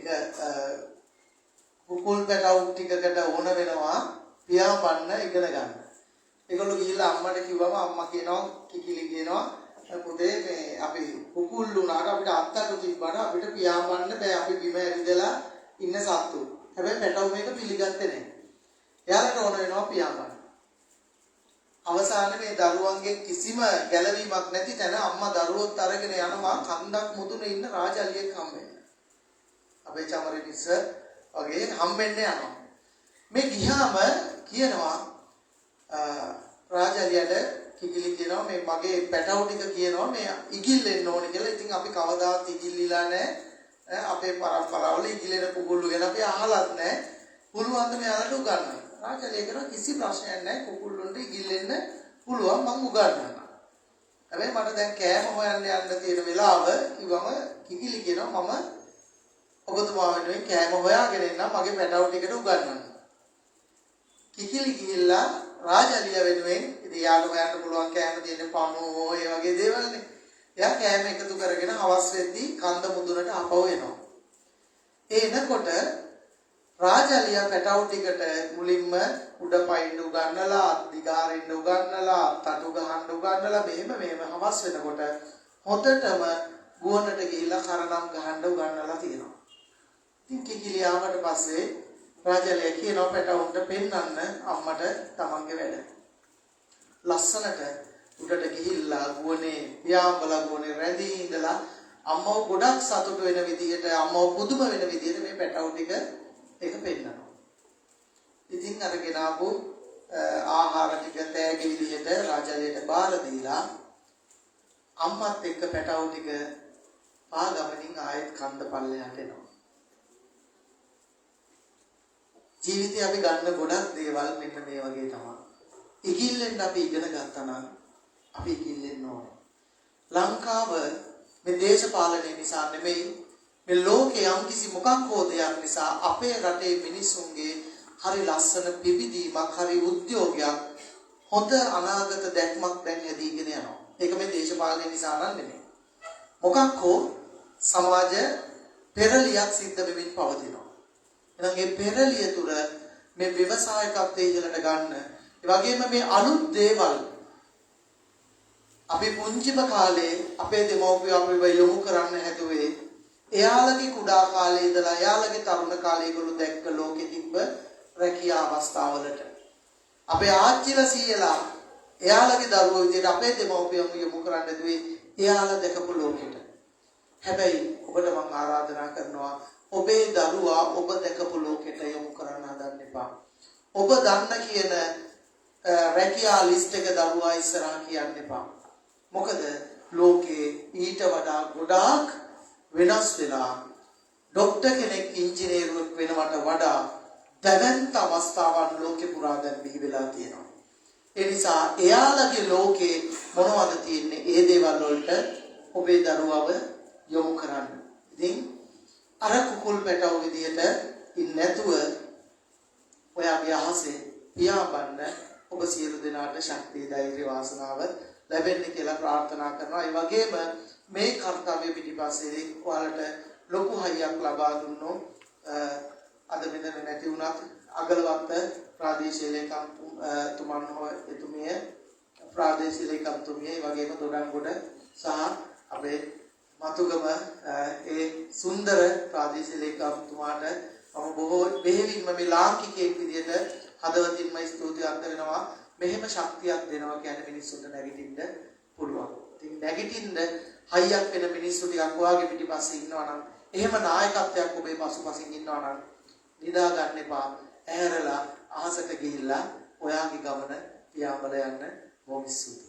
එක කුකුල් පැටවු ටිකකට ඕන වෙනවා පියාඹන්න ඉගෙන ගන්න. ඒගොල්ලෝ ගිහිල්ලා අම්මට කිව්වම අම්මා කියනවා, කිකිලි කියනවා, පුතේ මේ අපි කුකුල් වුණාට අපිට අත්තටු තිබ්බට අපිට පියාඹන්න බෑ, අපි බිම ඇවිදලා ඉන්න සත්තු. හැබැයි පැටවු මේක පිළිගත්තේ නෑ. එයාලට ඕන වෙනවා පියාඹන්න. අවසානයේ මේ දරුවන්ගේ කිසිම ගැලවීමක් නැති තැන අම්මා දරුවොත් අරගෙන යනවා කන්දක් මුදුනේ ඉන්න රාජාලියෙක් හම්බෙන්න. අපේ චමරි මිස්ස වගේ හම්බෙන්න යනවා. මේ ගියාම කියනවා රාජාලියට කිකිලි කියනවා මේ මගේ පැටවු ටික කියනවා මේ ඉගිල්ලෙන්න ඕනේ කියලා. ඉතින් අපි කවදාවත් ඉගිල්ලිලා නැහැ. අපේ පරම්පරාවල ඉගිලෙන කුකුල්ලු ගැන අපි අහලත් නැහැ. පුළුවන් ද මෙයාලට උගන්වන්න? රාජාලිය කියනවා කිසි ප්‍රශ්නයක් නැහැ. කුකුල්ලුන්ට ඉගිල්ලෙන්න පුළුවන්, මං උගන්වන්නම්. හැබැයි මට දැන් කෑම හොයන්න යන්න තියෙන වෙලාව කිව්වම කිකිලි කියනවා මම ඔබතුමා වෙනුවෙන් කෑම හොයාගෙන එන්නම්, මගේ පැටවු ටිකට උගන්වන්න. කිකිලි ගිහිල්ලා රාජාලිය වෙනුවෙන්, ඉතින් යාට හොයන්න පුළුවන් කෑම තියෙන පණුවෝ ඒ වගේ දේවල්නේ. එයා කෑම එකතු කරගෙන හවස් වෙද්දී කන්ද මුදුනට ආපහු එනවා. ඒ එනකොට රාජාලියා පැටවු ටිකට මුලින්ම උඩ පයින්න උගන්නලා, අත් දිගාරින්න උගන්නලා, තටු ගහන්න උගන්නලා, මෙහෙම මෙහෙම හවස් වෙනකොට හොඳටම ගුවනට ගිහිල්ලා කරනම් ගහන්න උගන්නලා තියෙනවා. ඉතින් කිකිලි ආවට පස්සේ රාජාලියා කියනවා පැටවුන්ට පෙන්වන්න අම්මට තමන්ගේ වැඩ. ලස්සනට උඩට ගිහිල්ලා ගුවනේ පියාඹලා ගුවනේ රැඳී ඉඳලා අම්මව ගොඩක් සතුටු වෙන විදිහට, අම්මව පුදුම වෙන විදිහට මේ පැටවු ටික එක පෙන්නනවා. ඉතින් අර ගෙනාවු ආහාර ටික තෑගි විදිහට රාජාලියට බාර දීලා අම්මත් එක්ක පැටවු ටික පා ගමනින් ආයෙත් කන්ද පල්ලෙහාට එනවා. ජීවිතේ අපි ගන්න ගොඩක් දේවල් මෙන්න මේ වගේ තමයි. ඉගිල්ලෙන්න අපි ඉගෙන ගත්තා නම් අපි ඉගිල්ලෙන්න ඕනේ. ලංකාව මේ දේශපාලනය නිසා නෙමෙයි, මේ ලෝකේ යම්කිසි මොකක් හෝ දෙයක් නිසා අපේ රටේ මිනිස්සුන්ගේ හරි ලස්සන පිබිදීමක්, හරි උද්‍යෝගයක්, හොඳ අනාගත දැක්මක් දැන් හැදීගෙන යනවා. ඒක මේ දේශපාලනය නිසා නම් නෙමෙයි. මොකක් හෝ සමාජ පෙරලියක් සිද්ධ වෙමින් පවතිනවා. එහෙනම් මේ පෙරලිය තුර මේ ව්‍යවසායකත්වයේ ඉහළට ගන්න, ඒ වගේම මේ අලුත් දේවල් අපි පුංචිම කාලේ අපේ දෙමව්පියෝ අපිව යොමු කරන්න හැදුවේ එයාලගේ කුඩා කාලේ ඉඳලා එයාලගේ තරුණ කාලේ ඒගොල්ලෝ දැක්ක ලෝකෙ තිබ්බ රැකියා අවස්ථාවලට. අපේ ආච්චිලා සීයලා එයාලගේ දරුවෝ විදිහට අපේ දෙමව්පියන් යොමු කරන්න හැදුවේ එයාලා දැකපු ලෝකෙට. හැබැයි ඔබට මං ආරාධනා කරනවා ඔබේ දරුවා ඔබ දැකපු ලෝකෙට යොමු කරන්න හදන්න එපා. ඔබ දන්න කියන රැකියා ලිස්ට් එක දරුවා ඉස්සරහා කියන්න එපා. මොකද ලෝකේ ඊට වඩා ගොඩාක් වෙනස් වෙලා ඩොක්ටර් කෙනෙක් ඉංජිනේරුවෙක් වෙනවට වඩා දැවැන්ත අවස්ථාවන් ලෝකේ පුරා දැන් බිහි වෙලා තියෙනවා. ඒ නිසා එයාලගේ ලෝකේ මොනවද තියෙන්නේ ඒ දේවල් වලට ඔබේ දරුවව යොමු කරන්න. ඉතින් අර කුකුල් පැටවු විදියට ඉන්නේ නැතුව ඔයාගේ අහසේ පියාඹන්න ඔබ සියලු දෙනාට ශක්තිය, ධෛර්ය, වාසනාව ලැබෙන්න කියලා ප්‍රාර්ථනා කරනවා. ඒ වගේම මේ කර්තව්‍ය පිටිපස්සේ ඔයාලට ලොකු හයියක් ලබා දුන්නෝ අද මෙතන නැති වුණත් අගලවත්ත ප්‍රාදේශීය ලේකම්තුමන් හෝ එතුමිය, ප්‍රාදේශීය ලේකම්තුමිය, ඒ වගේම දොඩන්ගොඩ සහ අපේ මතුගම ඒ සුන්දර ප්‍රාදේශීය ලේකම්තුමාට මම බොහෝ බෙහෙවින්ම මේ ලාංකිකයෙක් විදියට හදවතින්ම ස්තුතිවන්ත වෙනවා. මෙහෙම ශක්තියක් දෙනවා කියන්නේ මිනිස්සුන්ට නැගිටින්න පුළුවන්. ඉතින් නැගිටින්න හයියක් වෙන මිනිස්සු ටිකක් ඔයාගේ පිටිපස්සේ ඉන්නවා නම්, එහෙම නායකත්වයක් ඔබේ පසුපසින් ඉන්නවා නම් නිදා ගන්න එපා. ඇහැරලා අහසට ගිහිල්ලා ඔයාගේ ගමන පියාඹලා යන්න. බොහොම ස්තුතියි.